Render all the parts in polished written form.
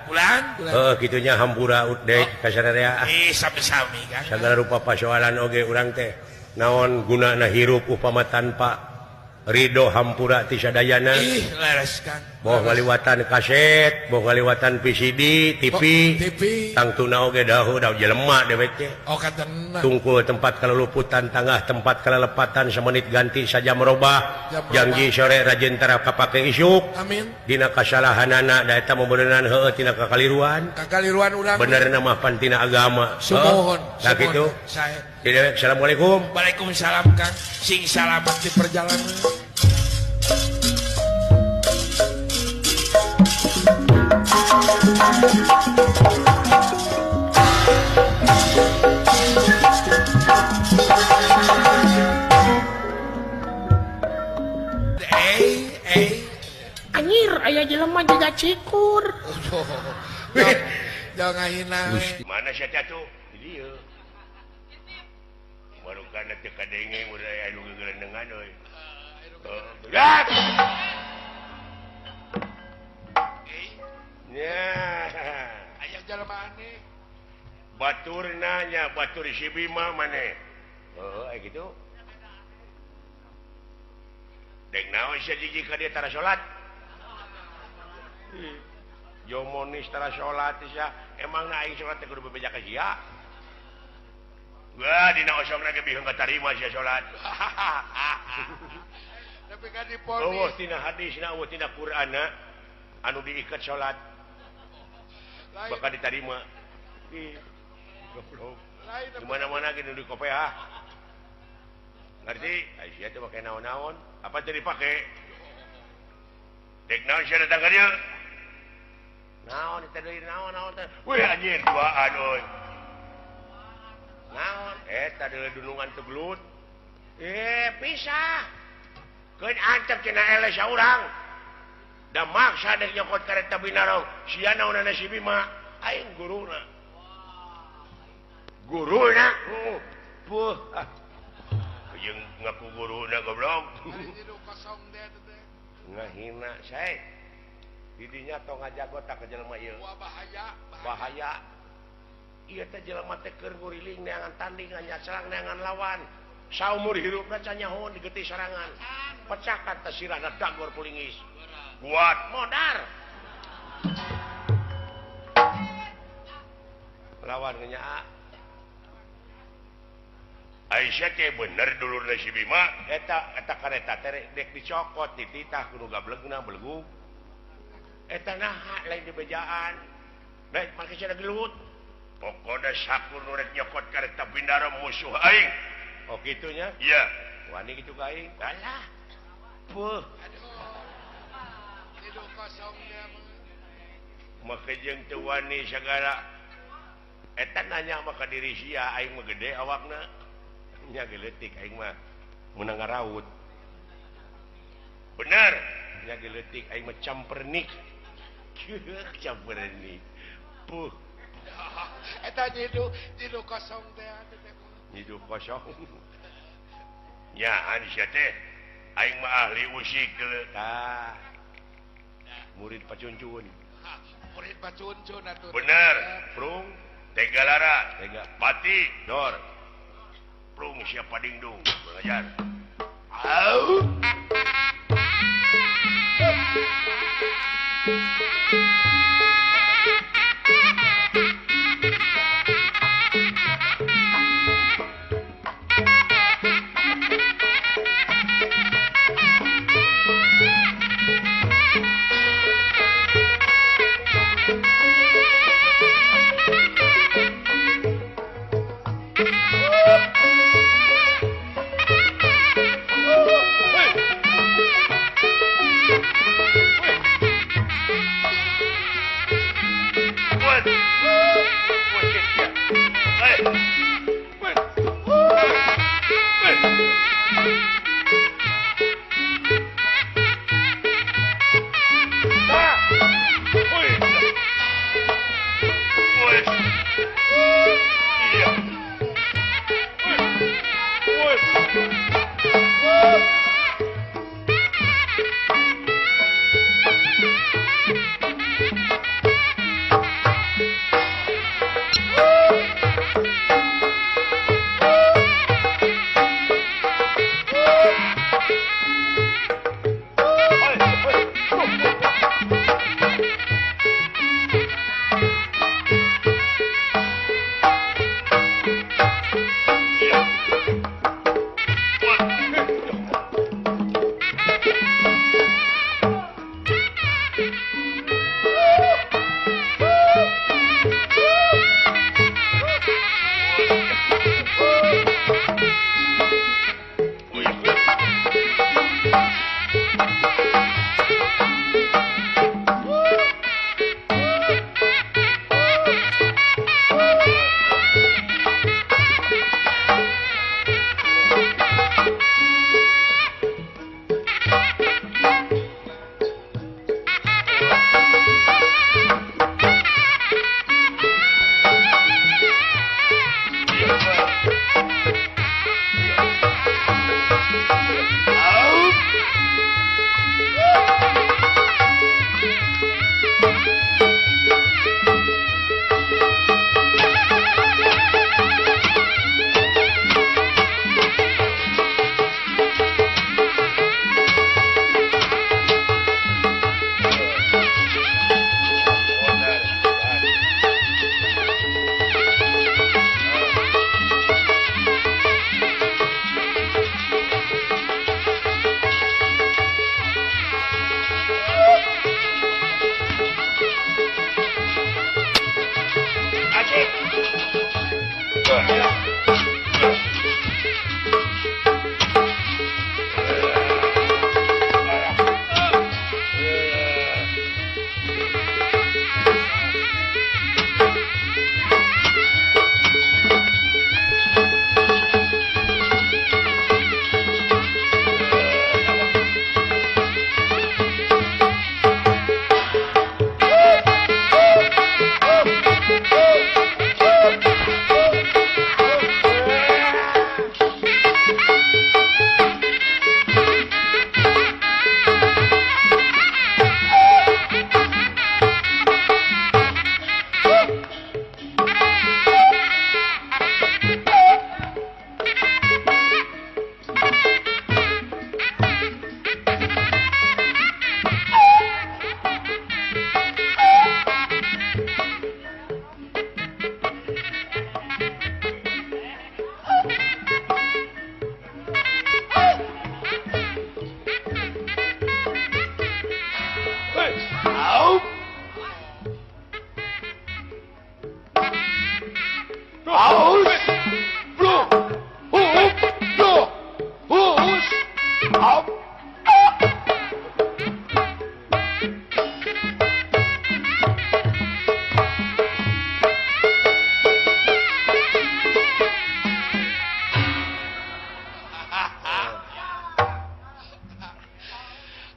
Bulan Heeh kitunya hampura deui ka sararea. Ih sami-sami Kang. Sagala rupa pasoalan oge urang teh naon gunana hirup upama tanpa Ridho hampura ti sadayana. Ih leres Kang. Boh ngaliwatan kaset, boh ngaliwatan VCD, TV, TV. Tangtuna oge dahu dahu jelema dewek teh. Oh katena. Tungkul tempat kaluluputan, tangah tempat kalelepatan, semenit ganti saja merubah. Janji sore rajin tara kapake isuk. Amin. Dina kasalahanana da eta meureunan heueuh tina kakaliruan. Kakaliruan urang. Benerna mah pan tina agama. Sumuhun. Nah kitu. Sae. Di dewek assalamualaikum. Waalaikumsalam Kang. Sing salamet di perjalanan. Anjir aya jelema jiga cikur. Jangan ngahina. Mana sia teh atuh? Di dieu. Baru kana teu kadenge mun aya anu gegelendengan euy. Berat. Nya. Aya jelema aneh. Batur nanya, batur si Bima maneh. Heuh, aya kitu. Dek naon sia jiji ka dieu tara salat? Jomonis tara salat sia, emangna aing salat teh kudu bebeja ka sia? Wah, dina osongna ge bihung katarima sia salat. Tapi kan diponis. Eueuh tina hadisna, eueuh tina Qur'anna anu diikat salat. Bakal diterima. Ih, goblok. Di mana-mana ge nu dikopeah. Ngerti? Ai sia teh make naon-naon, apa teh dipake? Dek naon sia datang ka dieu? Naon teh deui naon-naon teh. Wih anjir duaan euy. Naon? Eta deui dunungan teu gelut. Pisah. Keun ancep cenah eleh saurang. Da maksa dek nyokot kareta binarong. Sia naonana si Bima? Aing guruna. Guruna? Puh. Ah. Jeung ngaku guruna goblok. Ngahina sae. Didinya tong ngajago tak ka jelema ieu. Wah bahaya, bahaya. Ieu teh jelema teh keur nguriling neangan tanding nyacelang neangan lawan. Saumur hirupna can nyaho digetih sorangan. Pecahkan teh sirahna dagor pulingis. Kuat modar. Lawan ngenyaa. Aisyah teh bener dulurna si Bima eta eta kareta teh dek dicokot dititah kudu gablegna belegug. Eta naha lain dibejaan. Baik make cenah gelut. Pokona sakur nu rek nyokot kareta bindara musuh aing. Oh kitunya? Iya. Wani kitu ka aing. Alah. Puh. Aduh. Kosong dia mah. Make jeung teu wani sagala. Eta nanya mah ka diri sia aing mah gede awakna. Nya geuletik aing mah meunang ngaraut. Bener. Nya geuletik aing mah campernik. Campernik. Puh. Eta nyidu, nyidu kosong teh. Nyidu kosong. Nya an sia teh aing mah ahli usik geuleuh. Tah. Murid pacuncun. Murid pacuncun atuh. Bener. Prung Tegalara, Tega Pati, Dor. Prung siapa dingdung belajar. Au.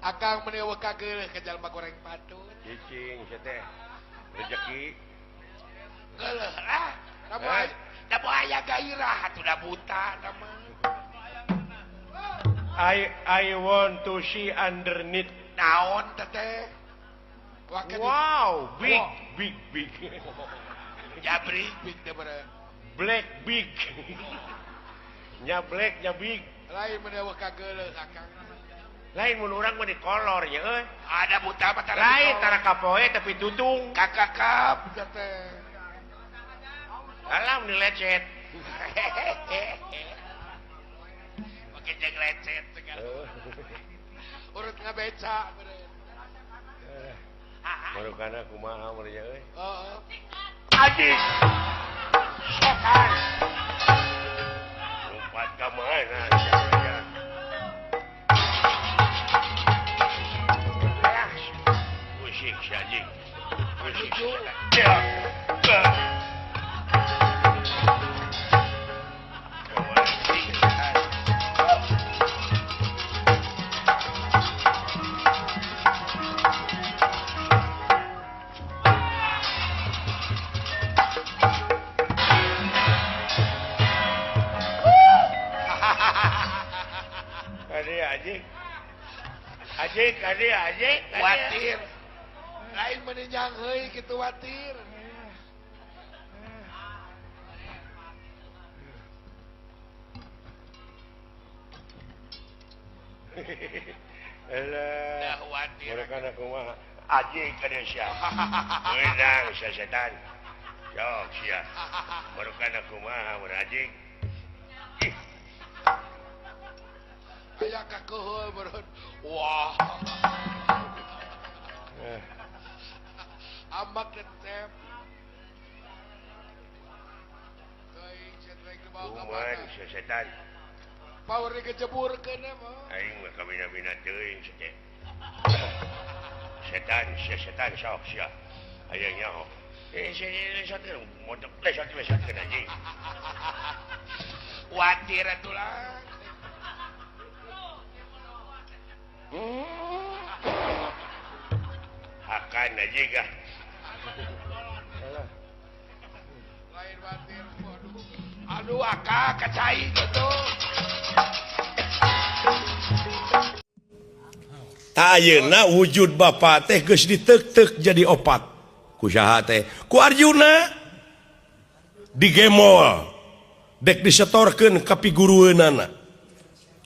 Akang menewa kageuleuh ka jalma goreng patut. Cicing sia teh. Rezeki. Geuleuh lah. Da aya gairah atuh da buta da mah. I want to see underneath. Naon teh? Wow, big big big. Jabri big teh bare. Black big. Nya black nya big. Lain menewa kageuleuh akang. Lain mun urang mah dikolor nya euy. Ada buta mah tara. Lain tara kapoe tapi tutung. Kakakap teh. Alam ni lecet. Oke jeung lecet segala. Urut ngabeca beureun. Marukana kumaha mun nya euy. Heeh. Anjing. Setan. Lompat ka mana sia? Musik si anjing. Musik. Ajik, ajik, ajik, watir. Lain meninjang heuy kitu watir. Elah, watir. Mereka kumaha? Ajik ka sia. Meunang sia setan. Sok sia. Mereka kumaha mun ajik. Aya kakeheul beureun. Wah. Amak tetep. Teuing setrek dibawa ka mana sia setan. Power dikejeburkeun mah. Aing mah kabina-bina teuing sia teh. Setan sia setan sok sia. Aya nyaho. Eh sia lesotkeun modok lesot-lesotkeun anjing. Watir atuh lah. Hakan aja gah. Lain watir, waduh. Aduh, akak kacai gitu. Ta ayeuna wujud bapa teh geus diteuk-teuk jadi opat. Ku saha teh? Ku Arjuna. Digemol. Dek disetorkeun ka pigurueunana.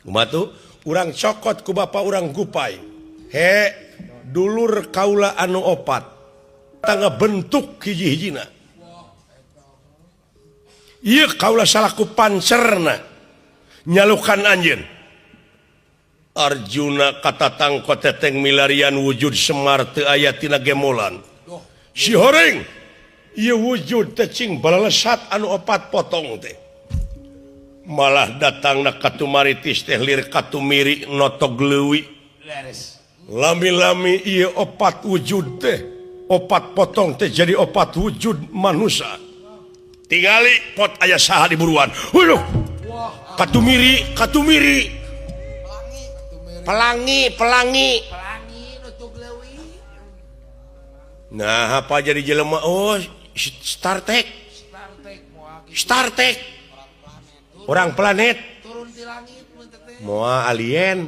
Kumaha tuh? Urang cokot ku bapa urang gupai. He, dulur kaula anu opat. Tangga bentuk hiji-hijina. Ieu kaula salaku pancerna nyalukan anjeun. Arjuna katatang koteteng milarian wujud Semar teu aya tina gemolan. Si horeng Ieu wujud teh cing balalesat anu opat potong teh. Malah datangna katumaritis teh lir katumiri notog leuwi. Lami-lami ieu opat wujud teh, opat potong teh jadi opat wujud manusia. Tingali pot aya saha di buruan. Waduh. Katumiri, katumiri. Pelangi, pelangi. Pelangi notog leuwi. Nah, apa jadi jelema? Oh, Star Trek. Star Trek. Orang planet. Turun di langit mun teh. Moa alien.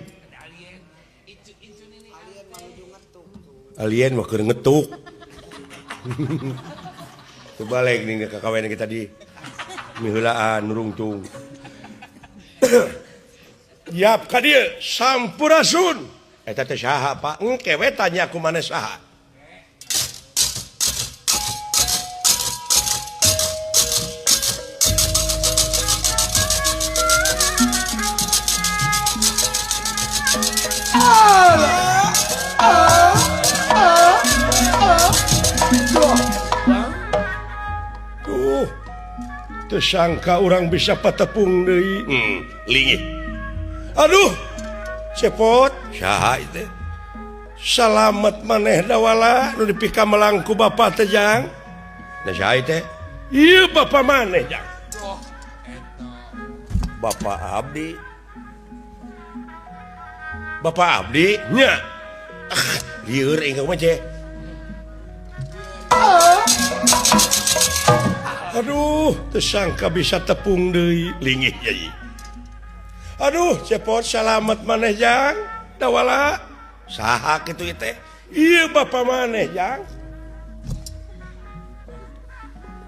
Alien mah keur ngetuk. Teu balik nih kakawen kita di miheulaan nurungtung. Yap ka dieu sampurasun. Eta teh saha Pak? Engke we tanya ku maneh saha. Tuh, tersangka orang bisa patepung deui. Lingih. Aduh, cepot. Saha itu? Salamet maneh dawala nu dipika melangku bapak teh jang. Nah saha teh? Ieu bapak maneh jang. Bapak abdi. Bapak abdi nya. Ah, lieur ingkang mah ceh. Aduh, tersangka bisa tepung deui lingih yai. Aduh, cepot salamet maneh jang. Dawala saha kitu ieu teh? Ieu bapa maneh jang.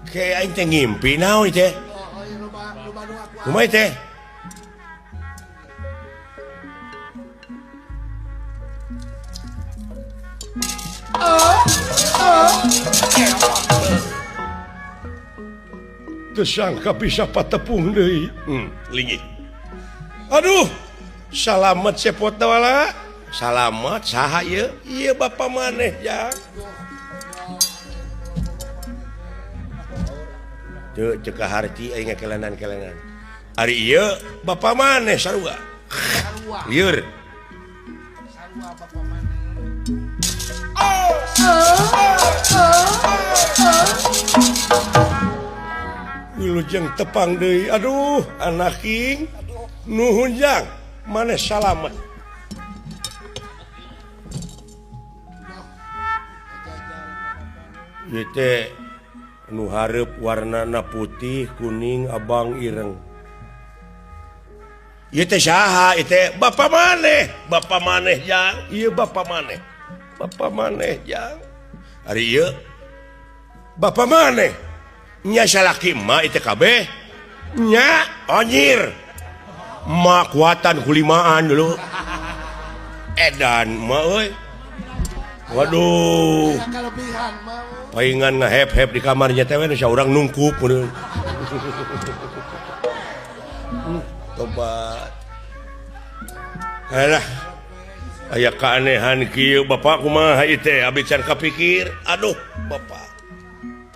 Ke aing teh ngimpi naon ieu teh? Kumaha teh? Tersangka bisa patepung deui. Lingih. Aduh, salamet cepot dawala. Salamet saha ieu? Ieu bapa maneh jang. Teu cek harti aing ngakelenan-kelenan. Ari ieu bapa maneh sarua. Lieur. Sarua bapa maneh. Wilujeng tepang deui. Aduh, anak king. Nuhun jang, maneh salamet. Ieu teh nu hareup warnana putih, kuning, abang, ireng. Ieu teh saha ieu teh? Bapa maneh, bapa maneh jang. Ieu bapa maneh. Bapa maneh jang. Ari ieu bapa maneh. Nya salaki emak ieu teh kabeh. Nya anjir. Emak kuatan kulimaan dulu. Edan emak euy. Waduh. Paingan ngahep-hep di kamarnya teh we saurang nungkup meureun. Tobat. Alah. Aya keanehan kieu bapak kumaha ieu teh abdi can kapikir. Aduh, bapak.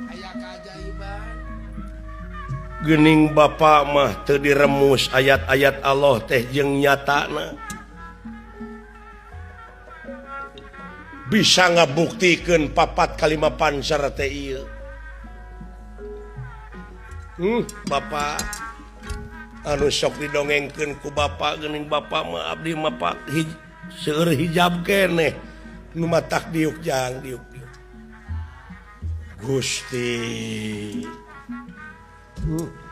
Aya keajaiban. Geuning bapak mah teu diremus ayat-ayat Allah teh jeung nyatana. Bisa ngabuktikeun papat kalima panser teh ieu. Bapak anu sok didongengkeun ku bapak geuning bapak mah abdi mah pak seueur hijab keneh nu matak diuk jang diuk diuk. Gusti.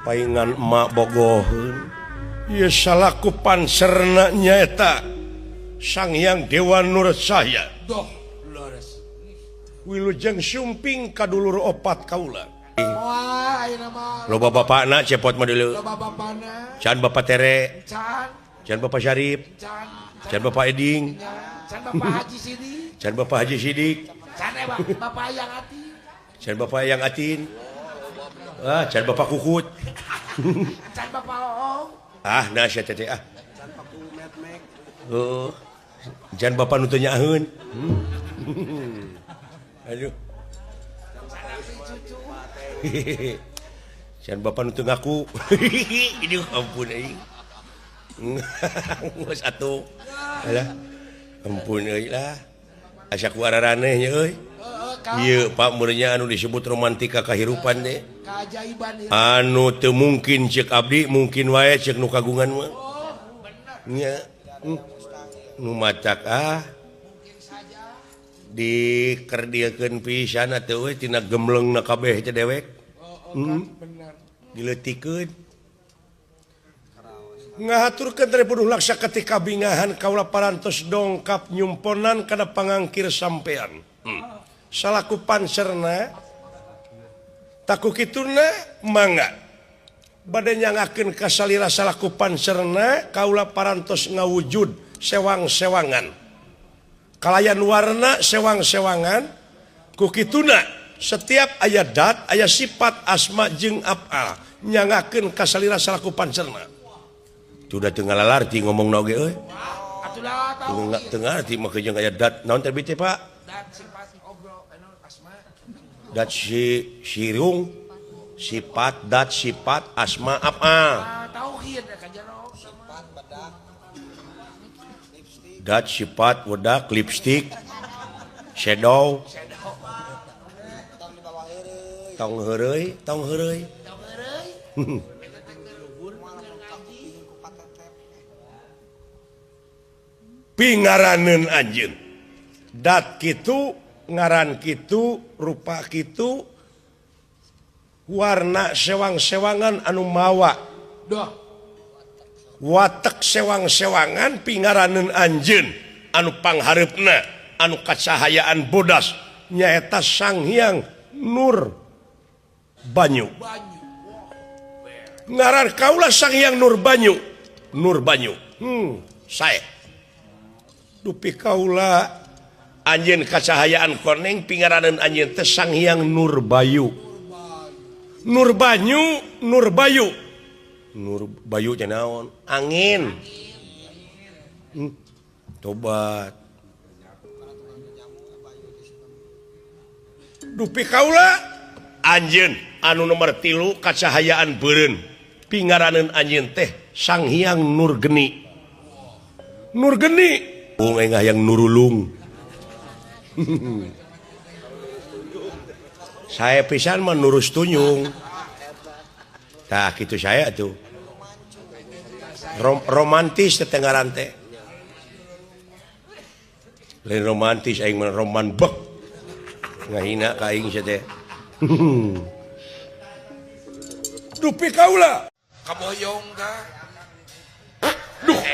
Paingan emak bogoheun. Ieu salaku panserna nyaeta Sang Hyang Dewa Nur Cahya. Doh, leres. Wilujeng sumping ka dulur opat kaula. Wah, ayeuna mah. Loba bapakna cepot mah dulu. Loba bapana. Can Bapak Tere. Can. Can Bapak Syarif. Can. Can Bapak Eding. Can Bapak Haji Sidik. Can Bapak Haji Sidik. Can Bapak Yang Atin. Can Bapak Yang Atin. Ah, can Bapak Kukut. Can Bapak Oong. Ah, nah sia teh ah. Can Bapak Metmek. Oh. Can Bapak nu teu nyaaheun. Aduh. Sian bapak nu teu ngaku. Aduh ampun euy. Geus atuh. Alah. Ampun euy lah. Asa ku araraneh nya euy. Ieu Pak meureunnya anu disebut romantika kahirupan teh. Keajaiban anu teu mungkin ceuk abdi mungkin wae ceuk nu kagungan mah. Nya. Nu macak ah. Dikerdilkeun pisan atuh euy tina gemlengna kabeh teh dewek. Dileutikeun. Ngahaturkeun dari laksa ketika bingahan kaula parantos dongkap nyumponan kana pangangkir sampean. Salaku panserna taku kituna mangga bade nyangakeun ka salira salaku panserna kaula parantos ngawujud sewang-sewangan kalayan warna sewang-sewangan ku kituna setiap aya dat aya sifat asma jeung afal nyangakeun ka salira salaku panserna. Sudah teu ngalalarti ngomongna oge euy. Teu ngarti mah jeung aya dat naon teh teh Pak? Dat sifat obrol anu asma. Dat si sirung sifat dat sifat asma afal. Tauhid ka jero sifat bedak lipstik. Dat sifat wedak lipstik shadow. Tong heureuy, tong heureuy. Tong heureuy. Pingaraneun anjeun dat kitu ngaran kitu rupa kitu warna sewang-sewangan anu mawa doh watek sewang-sewangan pingaraneun anjeun anu panghareupna anu kacahayaan bodas nyaeta Sang Hyang Nur Banyu. Ngaran kaula Sang Hyang Nur Banyu. Nur Banyu. Sae. Dupi kaula anjeun kacahayaan koneng pingaraneun anjeun teh Sang Hyang Nur Bayu. Nur Banyu, Nur Bayu. Nur Bayu teh naon? Angin. Tobat. Dupi kaula anjeun anu nomor 3 kacahayaan beureun pingaraneun anjeun teh Sang Hyang Nur Geni. Nur Geni. Bung engah yang nurulung. Saya pisan mah nurus tunyung. Tah kitu saya tuh. Romantis tetenggaran teh. Lain romantis aing mah roman bek. Ngahina ka aing sia teh. Dupi kaula. Kaboyong ka. Duh.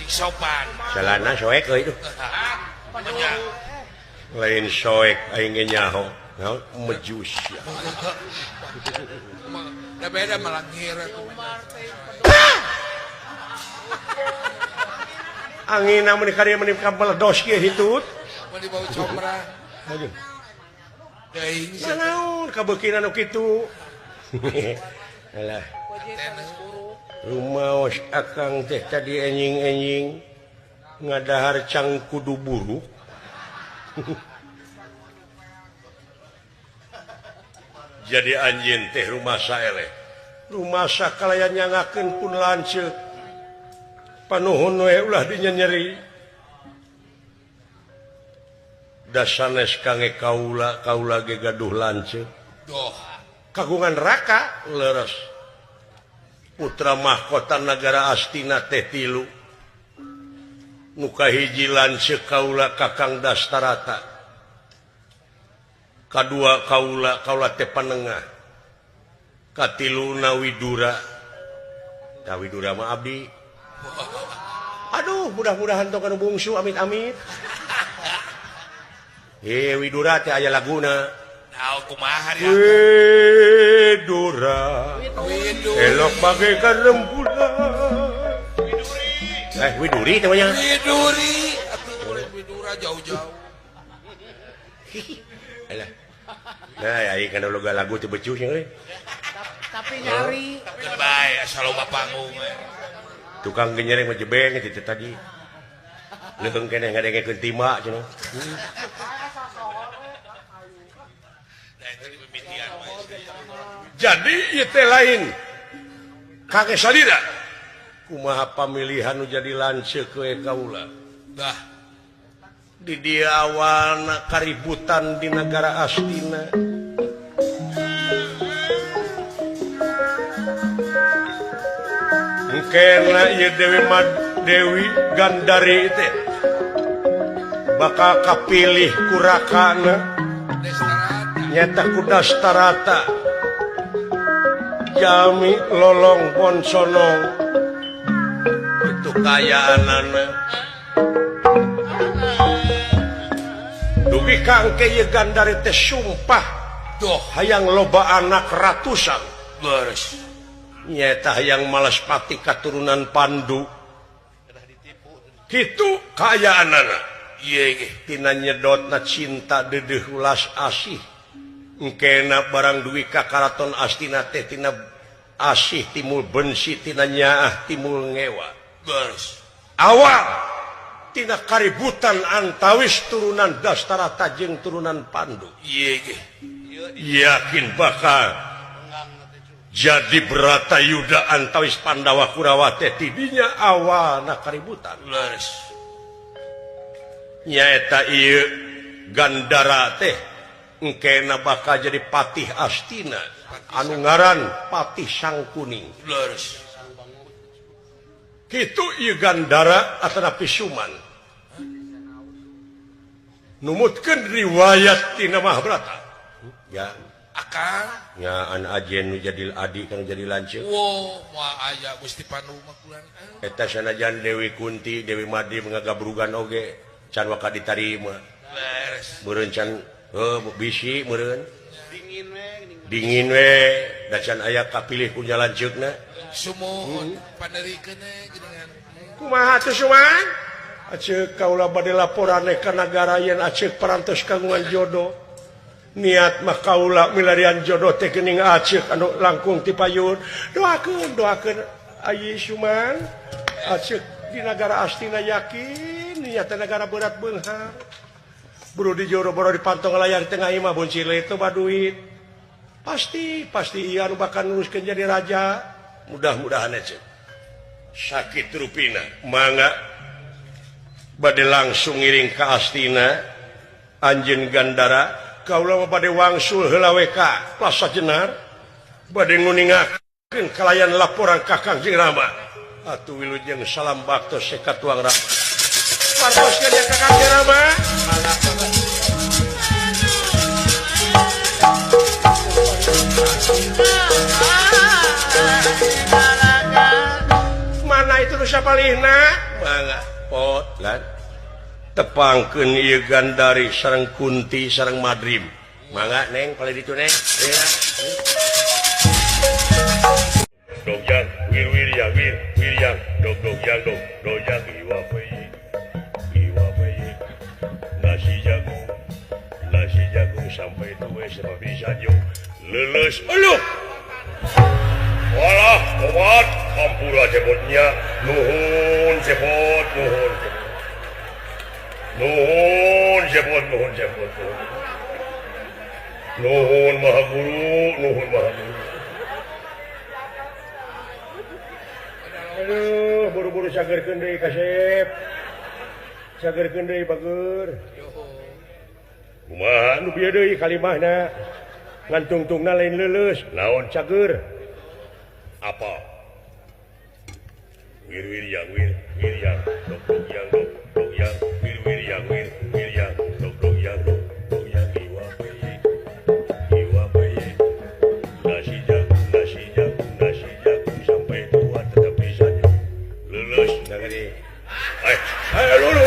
Sopan. Celana soek euy tuh. Lain soek aing ge nyaho. Naon mejus ya. Da beda malangir Angin mun ka dieu meuni ka meledos kieu hitut. Mun dibawa comra. Aduh. Deui naon kabeukinan nu kitu. Alah. Rumaos akang teh tadi enjing-enjing ngadahar cang kudu buruk. Jadi anjeun teh rumasa eleh. Rumasa kalayan nyangakeun pun lanceuk. Panuhun we ulah dinyenyeri. Da sanes kange kaula, kaula ge gaduh lanceuk. Doh. Kagungan raka leres. Putra mahkota nagara Astina teh tilu. Nu kahiji lanceuk kaula Kakang Dastarata. Kadua kaula kaula teh panengah. Katiluna Widura. Da Widura mah abdi. Aduh, mudah-mudahan tong anu bungsu amit-amit. Widura teh aya laguna. Kumaha ya? Widura. Elok bagaikan rembulan. Widuri. Widuri teh mah nya. Widuri. Atuh Widura jauh-jauh. Alah. Nah, aing kana loga lagu teu becus euy. Tapi nyari. Keun bae asa loba panggung. Tukang genyereng mah jebeng teh tadi. Leuheung keneh ngadengekeun timba cenah. Jadi ieu teh lain kakek salira kumaha pamilihan nu jadi lanceuk we kaula. Dah. Di dia awalna kaributan di negara Astina. Engkena ieu Dewi Dewi Gandari teh bakal kapilih kurakana nyata ku Dastarata jami lolong ponsonong itu kayaanana dugi kangke ieu Gandari teh sumpah doh hayang loba anak ratusan beres nyata hayang malaspati katurunan Pandu kitu kayaanana ieu ge tina nyedotna cinta deudeuh ulas asih engkena barang duwi ka karaton Astina teh tina asih timul bensi tina nyaah timul ngewa beres awal tina kaributan antawis turunan Dastarata jeung turunan Pandu ieu ge yakin bakal jadi Bratayuda antawis Pandawa Kurawa teh tidinya awalna kaributan leres nyaeta ieu Gandara teh engkena bakal jadi patih Astina anu ngaran Patih Sangkuning leres kitu ieu Gandara atanapi Suman numutkeun riwayat tina Mahabharata ya akang nya an ajen nu jadi adi kan jadi lanceuk wow moal aya Gusti Pandu mah kulan eta sanajan Dewi Kunti Dewi Madri ngagabrugan oge can waka ditarima leres meureun can heuh bisi meureun dingin we dingin we da can aya kapilih ku lanceukna sumuhun panerikeun geuningan kumaha teh Suman aceuk kaula bade laporan ka nagara yen aceuk parantos kagungan jodoh niat mah kaula milarian jodoh teh geuning aceuk anu langkung ti payun doakeun doakeun ayi Suman aceuk di nagara Astina yakin niat negara berat beunghar buru di joro boro dipantong layar tengah imah boncile itu baduit pasti pasti ieu anu bakal nuruskeun jadi raja mudah-mudahan aceuk sakit rupina mangga bade langsung ngiring ka Astina anjeun Gandara kaula mah bade wangsul heula we ka Plaza Jenar bade nguningakeun kalayan laporan ka Kangjeng Rama atuh wilujeng salam baktos seka tuang Rama partoskeun ya ka Kangjeng Rama. Mana itu nu sapalihna mangga pot lan tepangkeun ieu Gandari sareng Kunti sareng Madrim mangga neng palih ditu neng dog yang wir wir yang wir wir yang dog dog yang dog dog yang iwa pei nasi jagung sampai tuwe sama bisa jo lulus uluh walah obat hampura cebotnya nuhun cebot nuhun nuhun cebot nuhun cebot nuhun maha guru nuhun maha guru. Aduh buru-buru sagerkeun deui kasep sagerkeun deui bager kumaha nu bieu deui kalimahna ngantungtungna lain leuleus naon cager apa wir wir yang wir wir yang dog dog yang dog dog yang wir wir yang wir wir yang dog dog yang dog dog yang iwa peye nasi jagung nasi jagung nasi jagung sampai tua tetap bisa lulus nagari eh lu lu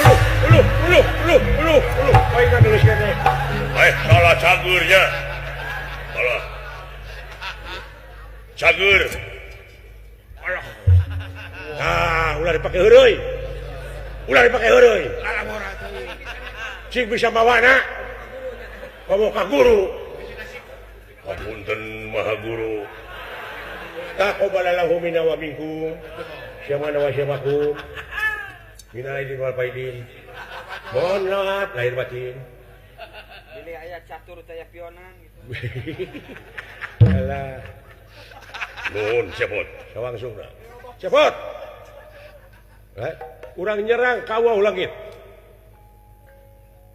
lu lu lu lu lu baik kan lulus kene eh salah cagurnya salah cagur. Nah, ulah dipake heureuy. Ulah dipake heureuy. Cing bisa mawana. Komo ka guru. Hapunten maha guru. Taqabbalallahu minna wa minkum. Syamana wa syamakum. Minal aidin wal faidin. Mohon maaf lahir batin. Bilih aya catur teh pionan gitu. Alah. Nuhun cepot, sawangsungna. Cepot. Urang nyerang ka Wau Langit.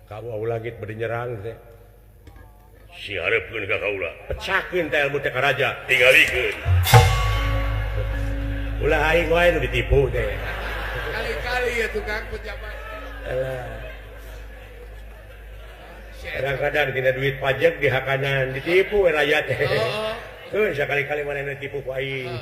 Ka Wau Langit bade nyerang teh. Si hareupeun ka kaula. Pecahkeun teh ilmu teh ka raja, tingalikeun. Ulah aing wae nu ditipu teh. Kali-kali ya tukang pejabat. Alah. Kadang-kadang tina duit pajak di hakanan ditipu we rakyat teh. Heuh, sakali-kali manehna ditipu ku aing.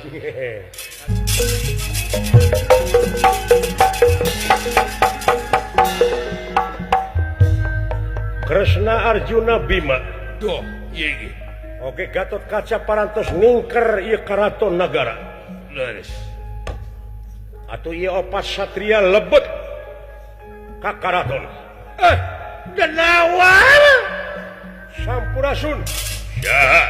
Kresna Arjuna Bima. Duh, ieu ge. Oke, Gatot Kaca parantos ningker ieu karaton nagara. Leres. Atuh ieu opat satria lebet ka karaton. Denawar. Sampurasun. Saha?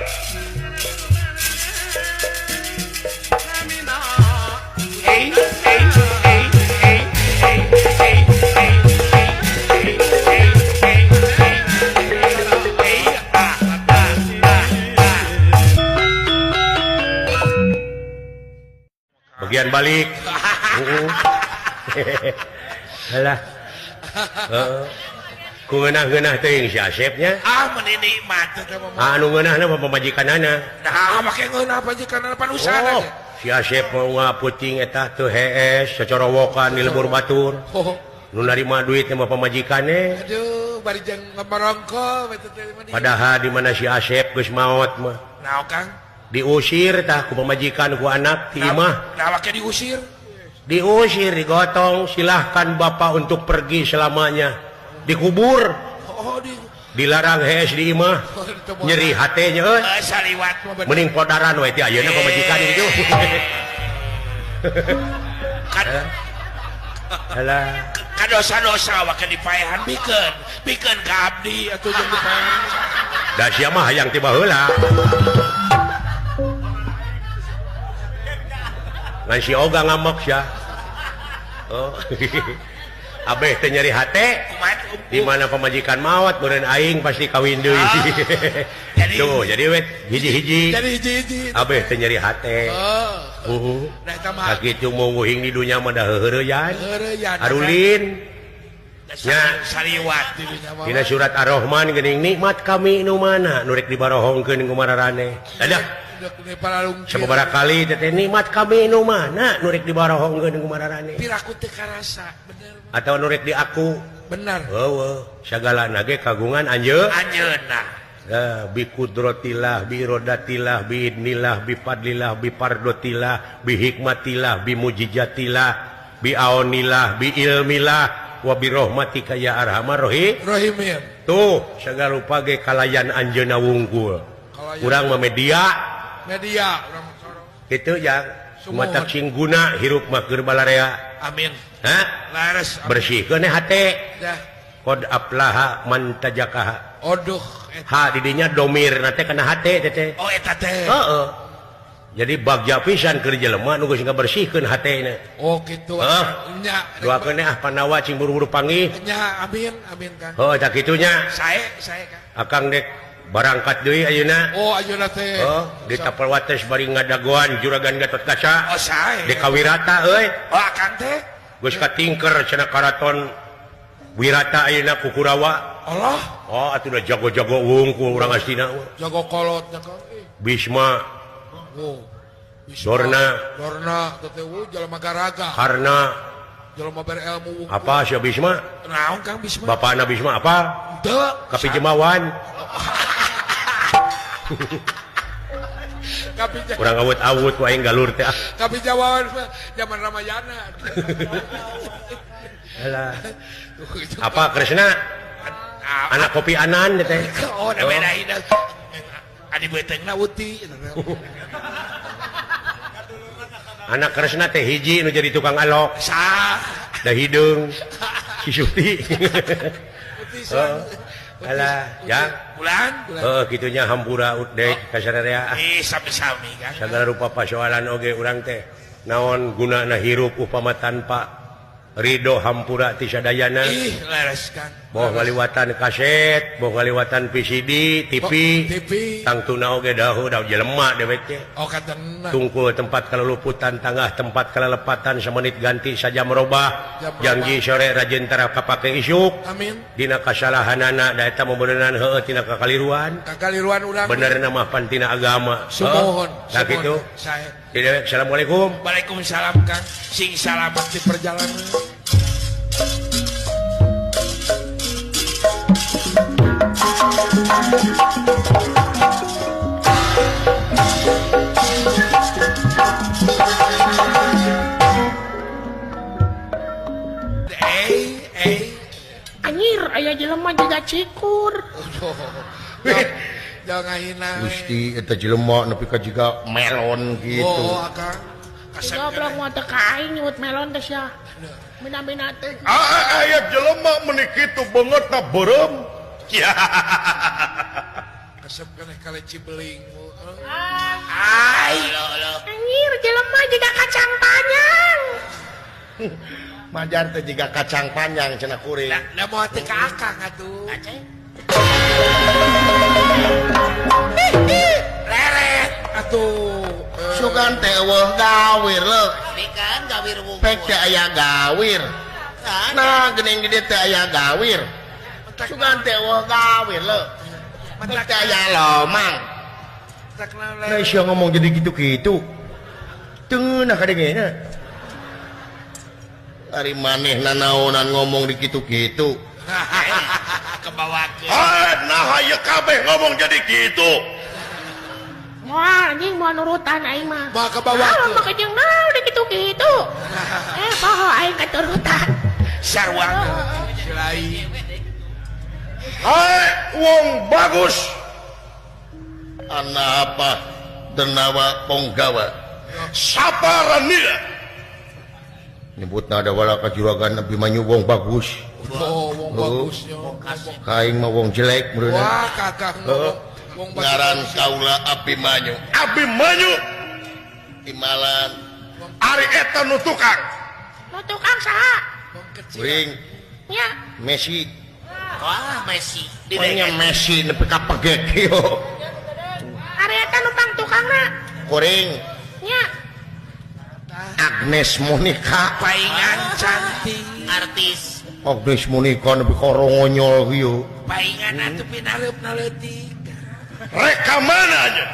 Hey, hey, hey, hey, hey, hey, hey, hey, hey, hey, hey, ah, ah, ah, ah. Bagian balik. Alah. Ku ngeunah-ngeunah teuing si Asepnya. Ah, meuni nikmat teh mah. Ah, anu ngeunahna mah pamajikanana. Nah, make ngeunah pamajikanana panusana. Oh, si Asep mah puting eta teu hees cocorowokan di lembur batur. Oh. Nu narima duit mah pamajikane. Aduh, bari jeung ngabarongko eta teh mah. Padahal di mana si Asep geus maot mah. Naon, Kang? Diusir tah ku pamajikan ku anak ti imah. Nah, make diusir. Diusir, digotong, silahkan bapak untuk pergi selamanya. Dikubur. Oh, dilarang hees di imah. Nyeri hatenya euy. Mending podaran we ti ayeuna pamajikan gitu. Kan Alah. Kadosa-dosa wake dipaehan pikeun, pikeun ka abdi atuh jeung dipaehan. Da sia mah hayang ti baheula. Ngan si Oga ngamek sia. Oh. Abeh teh nyeri hate. Di mana pamajikan maot meureun aing pasti kawin deui. Jadi tuh, jadi we hiji-hiji. Jadi hiji-hiji. Abeh teh nyeri hate. Oh. Nah eta mah sakitu mungguhing di dunya mah da heuheureyan. Heuheureyan. Arulin. Nya saliwat di dunya mah. Dina surat Ar-Rahman geuning nikmat kami nu mana nu rek dibarohongkeun ku mararane. Dadah. Sababaraha kali teh nikmat kami nu mana nu rek dibarohongkeun ku mararane. Piraku teu karasa, bener. Atau nu rek diaku. Benar. Heueuh, sagalana ge kagungan anjeun. Anjeunna. Bi kudratillah, bi irodatillah, bi idnillah, bi fadlillah, bi pardotillah, bi hikmatillah, bi mujizatillah, bi aunillah, bi ilmillah, wa bi rahmatika ya arhamar rahimin. Tuh, sagala rupa ge kalayan anjeunna wungkul. Urang mah media. Media urang sorong. Kitu jang. Mata sing guna hirup mah keur balarea. Amin. Hah? Lares. Bersihkeun hate. Dah. Qad aflaha man tajakaha. Oduh. Ha didinya domir na teh kana hate teh. Oh eta teh. Heeh. Jadi bagja pisan keur jelema nu geus ngabersihkeun hatena. Oh kitu. Heeh. Nya. Doakeun ah Pandawa cing buru-buru panggih. Nya amin amin Kang. Heuh tah kitu nya. Sae sae Kang. Akang dek barangkat deui ayeuna. Oh ayeuna teh. Oh, di tapal wates bari ngadagoan juragan Gatot Kaca. Oh sae. Di Kawirata euy. Oh akang teh. Geus katingker cenah karaton Wirata ayeuna ku Kurawa. Allah. Oh atuh da jago-jago wungkul urang astina. Jago kolot nya Kang. Bisma. Oh. Bisma. Dorna. Dorna teh jelema garaga. Karna. Jelema berilmu wungkul. Apa sia Bisma? Naon Kang Bisma? Bapana Bisma apa? Teu. Kapijemawan. Kurang awut-awut ku aing galur teh. Kapijawan zaman Ramayana. Alah. Apa Kresna? Anak kopi anan teh. Oh, da bedaina. Adi beuteungna uti. Anak Kresna teh hiji nu jadi tukang alok. Sah. Da hideung. Si Suti. Alah, ya. Bulan. Heeh, kitunya hampura udek ka sararea. Ih, sami-sami kan. Sagala rupa pasoalan oge urang teh. Naon gunana hirup upama tanpa Ridho hampura ti sadayana. Ih, leres Kang. Boh ngaliwatan kaset, boh ngaliwatan VCD, TV, tangtuna oge dahu dahu jelema dewek teh. Oh, katena. Tungkul tempat kaluluputan, tangah tempat kalelepatan, semenit ganti sajam robah. Janji sore rajin tara kapake isuk. Amin. Dina kasalahanana da eta meureunan heueuh tina kakaliruan. Kakaliruan urang. Benerna mah pan tina agama. Sumuhun. Nah kitu. Sae. Dewek assalamualaikum. Waalaikumsalam Kang. Sing salamat di perjalanan. Anjir, aya jelema jiga cikur. Jangan hina. Gusti eta jelema nepi ka jiga melon gitu. Oh, akang. Goblok moal teu ka aing nyebut melon teh sia. Mina-mina teh. Ah, aya jelema meuni kitu beungeutna beureum. Kasep keneh kaleci beling. Ai. Anjir, jelema jiga kacang panjang. Majar teh jiga kacang panjang cenah kuring. Da moal teu ka akang atuh. Aceh. Leret atuh. Sugan teh eueuh gawir leuh. Bikan gawir wungkul. Pek teh aya gawir. Nah, geuning di dieu teh aya gawir. Sugan teh eueuh gawir leuh. Pek teh aya lomang. Nah, sia ngomong jadi gitu-gitu. Teu nah kadengena. Ari maneh nanaonan ngomong di kitu-kitu. Kebawakeun. Ah, nah ieu kabeh ngomong jadi kitu. Moal anjing moal nurutan aing mah. Moal kebawakeun. Naon mah jeung naon di kitu-kitu. Poho aing katurutan. Sarua lain. Hai wong bagus. Ana apa denawa ponggawa. Saparanila. Nyebutna ada wala ka juragan Abimanyu wong bagus. Oh, wong bagus nya. Kaing mah wong jelek meureunna. Wah, kakak wong bagus. Ngaran kaula Abimanyu. Abimanyu timalan. Ari eta nu tukang. Nu tukang saha? Wong kecil. Kuring. Nya. Messi. Wah, Messi. Nya Messi nepi ka pegek ieu. Ari eta nu pang tukangna. Kuring. Nya. Agnes Monica paingan cantik artis. Agnes Monica nepi ka rongonyol kieu. Paingan atuh pinareupna leutik. Rek ka mana aja?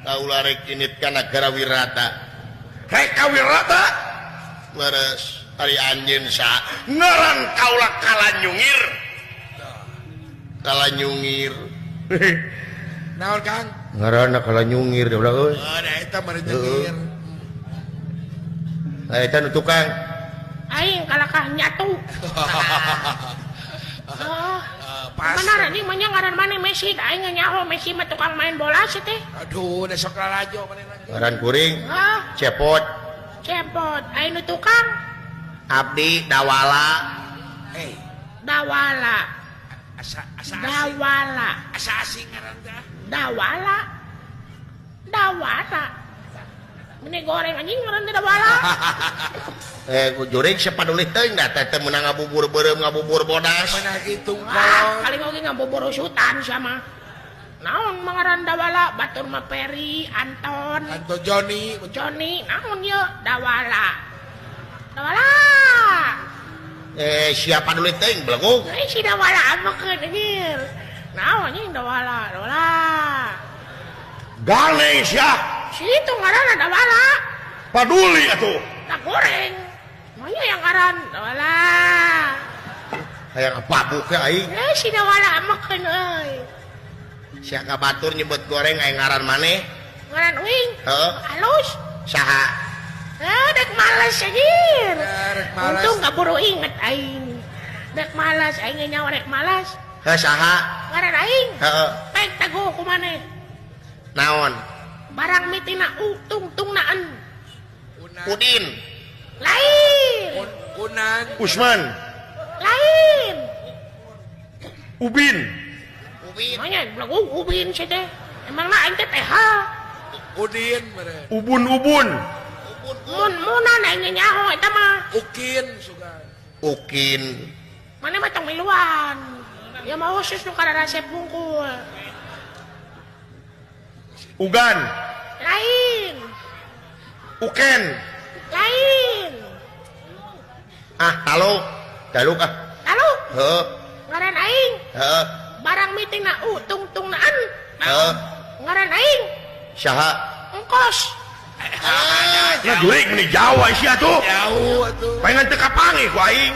Kaula rek init ka nagara Wirata. Rek ka Wirata? Leres ari anjeun sa ngaran kaula Kalanyungir. Kalanyungir. Naon Kang? Ngaranna Kalanyungir da ulah euy. Oh, da eta mah nyengir. Nah, eta nu tukang. Aing kalakah nyatu. Oh, benar anjing mah ngaran maneh Messi, aing nyaho Messi mah tukang main bola sih teh. Aduh, da sok lalajo maneh lagi. Ngaran kuring. Cepot. Cepot, aing nu tukang. Abdi Dawala. Dawala. Asa asa Dawala. Asa asing ngaran teh. Dawala. Dawala. Meni goreng anjing ngaran teh Dawala. Jurig sapadulih teuing da teh teh meunang ngabubur beureum ngabubur bodas. Mana kitu kolon. Kali oge ngabubur usutan sama. Naon mangaran Dawala batur mah Peri, Anton. Anton Joni, Joni naon ieu Dawala. Dawala. Siapa dulu teuing belegug? Si Dawala amekeun anjir. Naon anjing Dawala, Dawala. Gale sia. Si itu ngaranna Dawala. Paduli atuh. Tak goreng. Manya yang ngaran Dawala. Hayang apabuk ke aing. Si Dawala amekeun euy. Sia ka batur nyebut goreng aing ngaran maneh? Ngaran uing. Heeh. Halus. Saha? Dek males anjir. Rek males. Untung kaburu inget aing. Dek malas aing nyawa rek malas. Heuh saha? Ngaran aing. Heeh. Pek teguh ku maneh. Naon? Barang mitina u tungtungnaan. Udin. Lain. Unan. Usman. Lain. Ubin. Ubin. Manya belum Ubin sih teh. Emangna aing teh TH. Udin mere. Ubun-ubun. Mun munan aing nyaho eta mah. Ukin sugan. Ukin. Mana mah tong miluan. Ya mah khusus nu kararasep bungkul. Ugan. Lain. Uken. Lain. Ah, taluk. Taluk ah. Taluk. Heuh. Ngaran aing. Heuh. Barang meeting na u tung-tung naan. Heuh. Ngaran aing. Saha? Engkos. Nah, jurik meni Jawa sia tuh. Jauh atuh. Pengen teu kapanggih ku aing.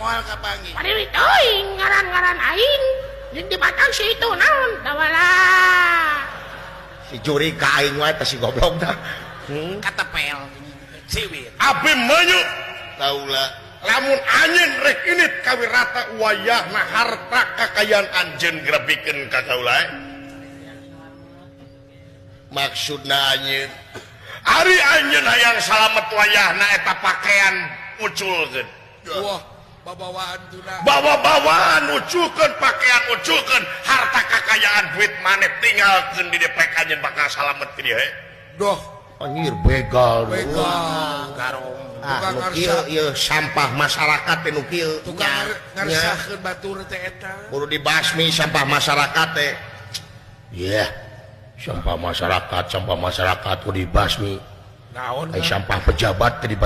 Moal kapanggih. Padahal teuing ngaran-ngaran aing. Jeung di batang si itu naon? Dawala. Si jurik ka aing wae teh si goblok tah. Katepel. Siwir. Abi meunyu Taula. Lamun anjeun rek init kawirata wayahna harta kakayaan anjeun grebikeun ka kaula. Maksudna anjeun ari anjeun hayang salamet wayahna eta pakaian uculkeun. Wah, babawaan tuna. Bawa-bawaan uculkeun pakaian uculkeun harta kakayaan duit maneh tinggalkeun di depek anjeun bakal salamet di dieu. Doh, anjir begal. Begal. Garong. Ah, nu kieu ieu sampah masyarakat teh nu kieu. Tukang ngaresahkeun batur teh eta. Kudu dibasmi sampah masyarakat teh. Yeah. Sampah masyarakat kudu dibasmi. Naon? Ai sampah pejabat teh di